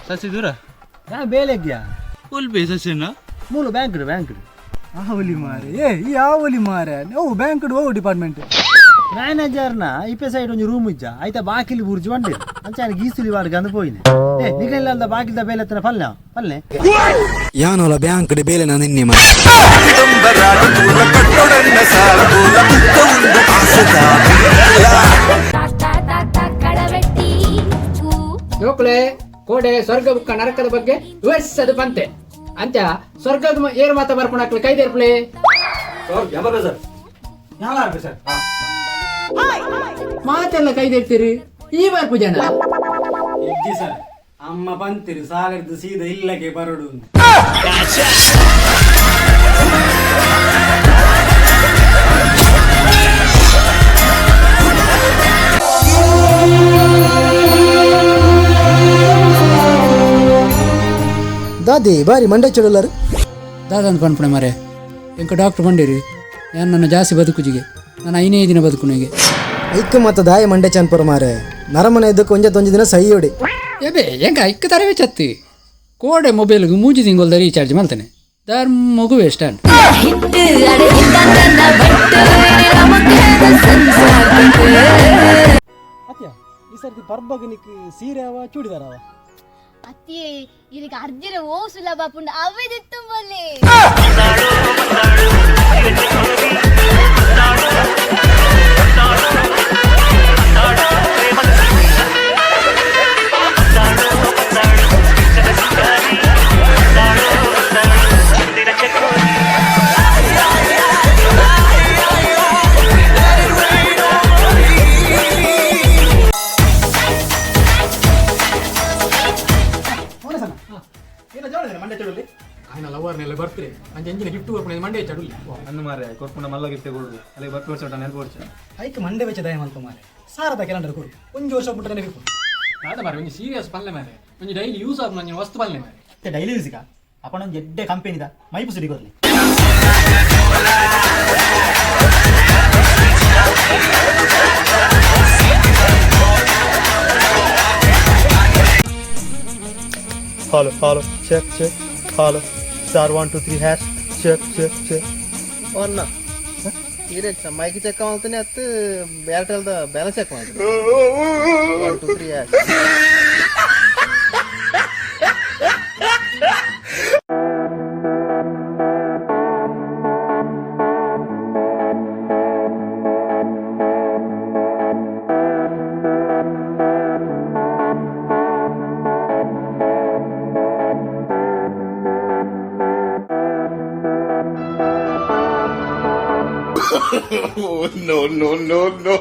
ಸಸಿ ದೂರ ಯಾ ಬೇಲೆಗ್ಯಾ ಒಲ್ಬೆ ಸಸಿನ ಮೂಲು ಬ್ಯಾಂಕ್ ಬ್ಯಾಂಕ್ ಆವಲಿ ಮಾರೆ, ಏ ಈ ಆವಲಿ ಮಾರೆ. ಓ ಬ್ಯಾಂಕ್ ಓ ಡಿಪಾರ್ಟ್ಮೆಂಟ್? ಮ್ಯಾನೇಜರ್ನ ಇಪ್ಪೆ ಸೈಡ್ ಒಂಜಿ ರೂಮ್ ಇಜ್ಜ ಆಯ್ತಾ ಬಾಕಿಲಿ ಬುರ್ಜು ಬಂಡೆ ಅಂಚ ಗೀಸುಲಿ ವಾಡ್ಗ ಅಂದ್ ಪೋಯಿನೆ. ಏ ನಿಗಲ್ಲ ಬಾಕಿಲ್ದ ಬೇಲೆ ಹತ್ರ ಪಲ್ಲೆ ಪಲ್ಲೆ. ಯಾನೋಲ ಬ್ಯಾಂಕ್ ಬೇಲೆ ನಾನು ನಿನ್ನೆ ಕಳವೆಟ್ಟಿ ಹೂ. ಜೋಕುಲೆ, ಕೋಡೆ ಸ್ವರ್ಗ ಬುಕ್ಕ ನರಕದ ಬಗ್ಗೆ ವಿವರಿಸದು ಪಂತೆ ಅಂಚ ಸ್ವರ್ಗದ ಏರ್ ಮಾತ ಬರ್ಪುಣಕ್ಲೆ ಕೈದೇರ್ಪ್ಲೆ. ಮಾತೆಲ್ಲ ಕೈದೇರ್ತೀರಿ, ಈ ಬರ್ಪು ಜನ. ಇಜ್ಜಿ ಸರ್, ಅಮ್ಮ ಬಂತಿರಿ ಸಾಲದ್ದು ಸೀದಾ ಇಲ್ಲಗೆ ಬರಡು. ದಾದಿ ಬಾರಿ ಮಂಡೆ ಚುಡಲರು. ದಾದಂತ ಪನ್ಪುಣೆ ಮಾರೆ, ಎಂಕ ಡಾಕ್ಟರ್ ಬಂಡಿರಿ, ಯಾನ್ ನನ್ನ ಜಾಸ್ತಿ ಬದುಕುಜಿಗೆ, ನಾನು ಐನೇ ದಿನ ಬದುಕುನಿಗೆ. ಐಕ್ ಮತ್ತ ದಾಯ ಮಂಡೆ ಚನ್ಪುರ ಮಾರೆ, ನರಮನೆ ಇದಕ್ಕೆ ಒಂಜೆ ತೊಂಜಿ ದಿನ ಸಹಿಯೋಡಿ. ಏಬೆ, ಎಂಕ ಐಕ್ ತರವೇ ಚತ್ತಿ ಕೋಡೆ ಮೊಬೈಲ್ಗೆ ಮೂಜಿ ತಿಂಗೊಲ್ದ ರೀಚಾರ್ಜ್ ಮಾಡ್ತೇನೆ, ಧರ್ಮಗು ವೇಸ್ಟ್ ಅನ್. ಹಿಟ್ಟು ಅಡೆ ಇದ್ದಂತ ಬಟ್ಟು ಸಂಸಾರಕ್ಕೆ. ಅತ್ಯ, ಈ ಸರ್ತಿ ಪರ್ಬಗ್ ನಿಕ್ ಸೀರೆ ಅವ ಚೂಡಿದಾರ ಅವ? ಅತ್ತಿಯೇ, ಇದಕ್ಕೆ ಅರ್ಜಿರ ಓ ಸುಲಭ ಪುಂಡ ಅವೆದಿತ್ತುಂಬಲ್ಲಿ. ఆయన ಲವರ್ನೆಲ್ಲ ಬರ್ತಾರೆ ಅಂಚ ಎಂಜಿನ ಗಿಫ್ಟ್ ಕೊರ್ಪುಣೆ ಮಂಡೆ ಚಡುಲಿ. ಅಂದು ಮಾರೆ, ಕೊರ್ಪುಂಡ ಮಲ್ಲ ಗಿಫ್ಟ್ ಕೊಡು, ಅಲ್ಲಿ ಬರ್ತು ವರ್ಷ ನೆನಪು ವರ್ಷ. ಐಕ್ ಮಂಡೆ ವೆಚ್ಚ ದಯ ಮಲ್ಪ ಮಾರೆ, ಸಾರದ ಕ್ಯಾಲೆಂಡರ್ ಕೊಡು, ಒಂಜಿ ವರ್ಷ ಬಿಟ್ಟರೆ ನೆನಪು. ದಾದ ಮಾರೆ, ಒಂಜಿ ಸೀರಿಯಸ್ ಪಲ್ಲೆ ಮಾರೆ, ಒಂಜಿ ಡೈಲಿ ಯೂಸ್ ಆಪುನ ಒಂಜಿ ವಸ್ತು ಪಲ್ಲೆ ಮಾರೆ. ಡೈಲಿ ಯೂಸಿಗ ಅಪ್ಪನ ಒಂಜಿ ಎಡ್ಡೆ ಕಂಪೆನಿದ ಮೈಪು ಸಿಡಿ ಕೊರ್ಲಿ. Hello hello, check check, hello, star 1 2 3 hash, check check check. ಅಣ್ಣ, ಈರೇ ಮೈಕ್ ಚೆಕ್ ಮಾಡ್ತಾನೆ ಅತ್ತು, ಏರ್ಟೆಲ್ದ ಬ್ಯಾಲೆನ್ಸ್ ಚೆಕ್ ಮಾಡ್ತೀನಿ. 1 2 3 hash. No, no, no, no.